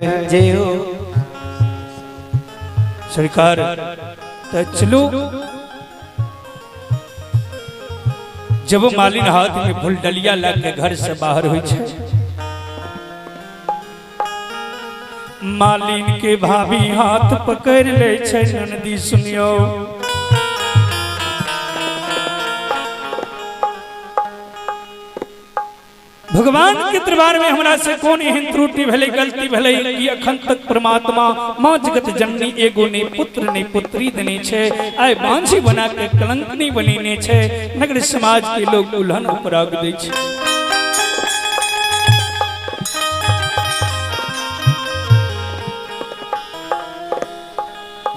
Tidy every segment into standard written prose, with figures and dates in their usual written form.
जय हो। सरकार तो चलो, जब मालिन हाथ में फूल डलिया ला के घर से बाहर हुई छे, मालिन के भाभी हाथ पकड़ ले छे, ननदी सुनियो भगवान के दरबार में हमरा से कोन एहन त्रुटि भेलै, गलती भेलै कि अखन तक परमात्मा माँ जगत जननी एगो ने पुत्र ने पुत्री देने छे, आइ बांझी बना के कलंकनी बनेने छे, नगर समाज के लोग उल्हन उपराग दै छे।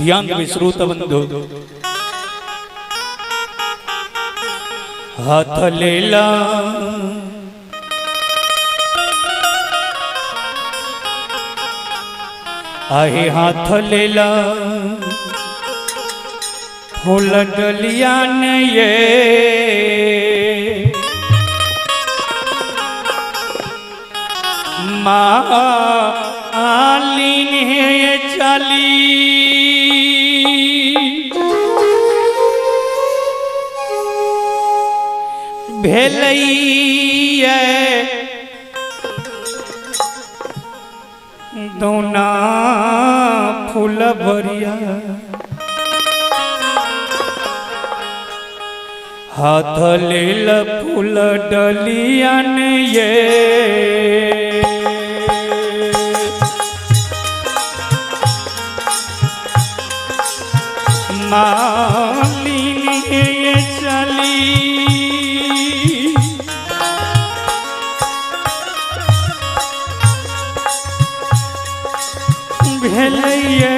ध्यान देबै श्रोता बंधु, हाथ लेला आहे हाथ लेला फूल डलिया ने ये मालिन है चली भेलैया दोना फूल भरिया हाथ लेल फूल डलिया ने ये मालिन ये चली भेलैये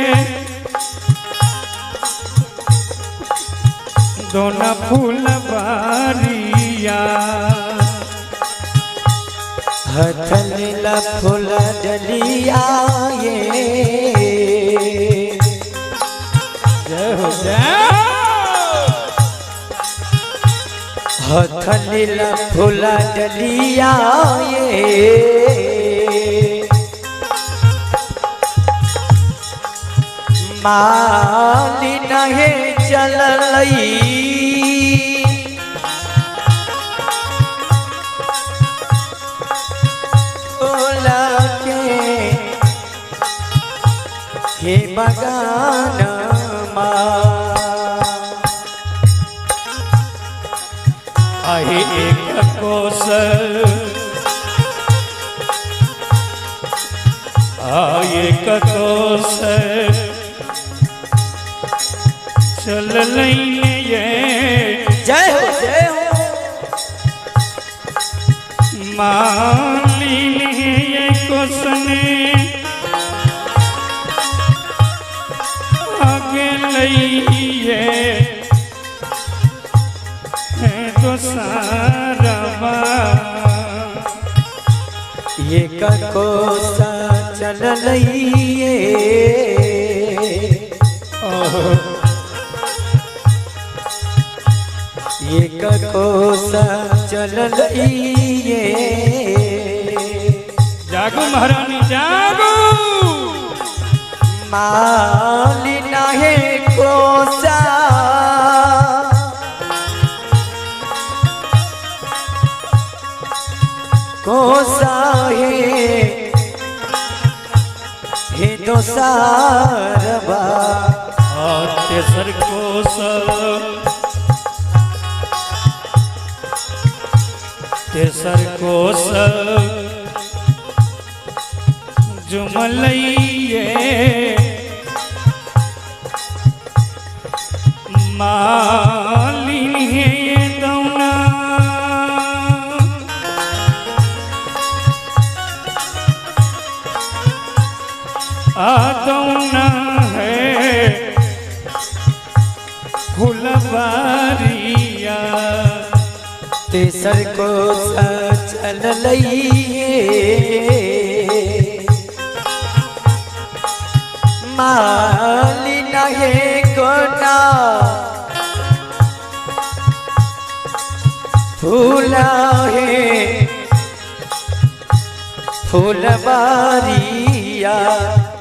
दोना फूल बारिया हाथ लेला फूल डलिया ये जय हो जय। हाथ लेला फूल डलिया ये मालिन हे चललई ओला के हे बगान मा आहे एक कोस एक कोस चल ये जय हो जय हो। मालिन ये कोसने आगे लइए तो सारा ये कोसा चललइए ये कोसा चललइए जागो महारानी जागो। मालिन हे कोसा कोसा हे दोसारबा तेसर कोस तेसर कोस जुमलइए मालिन हे दौना आदौना है फुलबारिया तेसर कोसा चललइए मालिन हे कोना फूला हे फूलबारिया। डलिया।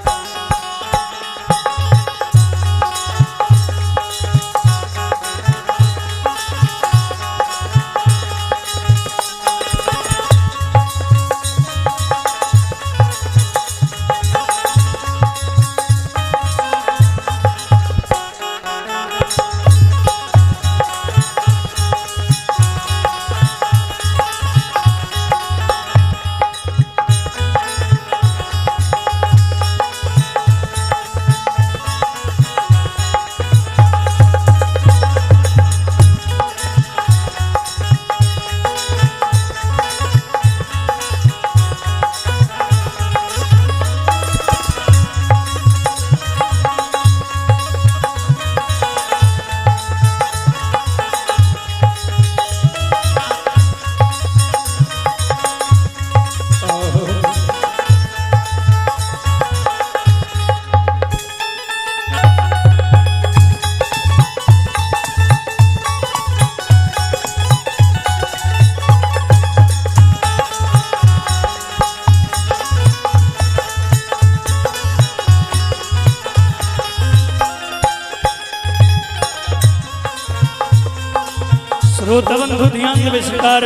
श्रोता बंधु ध्यान देवे सरकार।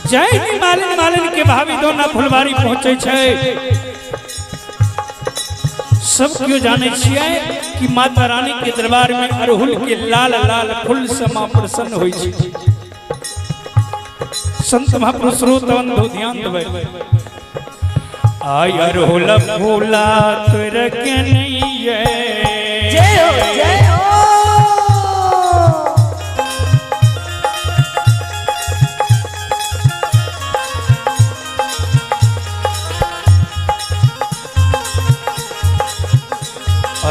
जय ही मालिन मालिन के भाभी दोना फुलवारी पहुंचे छै। सब क्यों जाने छियै कि माता रानी के दरबार में अरहुल के लाल लाल फूल से मां प्रसन्न होई छै। संत महापुरुष श्रोता बंधु ध्यान देवे। आय अरहुल फूला तोर के नहीं है। जय हो जय हो।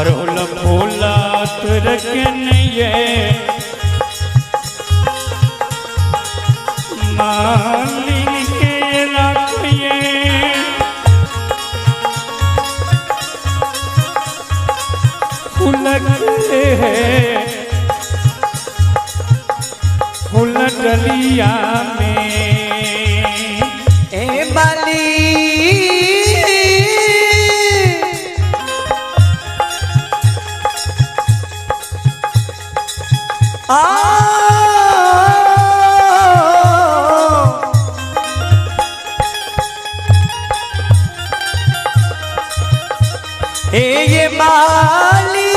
अरहुल फूला तोर के नहीं मालिन के रखिए। फूल के फूल डलिया में ए माली आ ए ये माली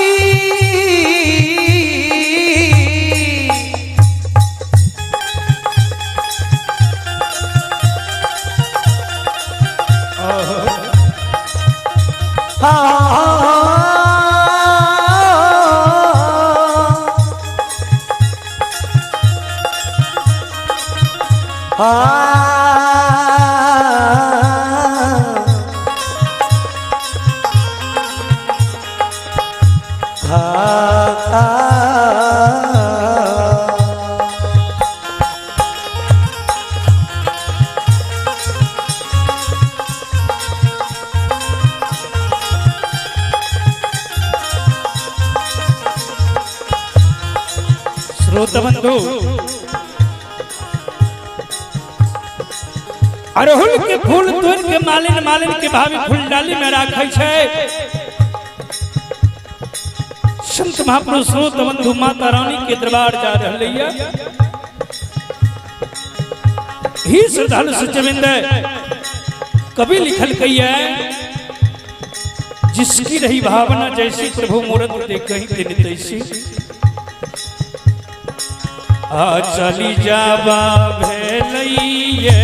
श्रोता बंधु अरहुल के फूल तोड़ के मालिन मालिन के भाभी फूल डाली में राखै छै। संत महापुरुष श्रोत बंधु माता रानी के दरबार जा रहलै है। ही श्रद्धालु सच्चविंद कवि लिखल कही है, जिसकी रही भावना जैसी प्रभु मूरत देखहि तिन तैसी। आ चली जाबा भेलैये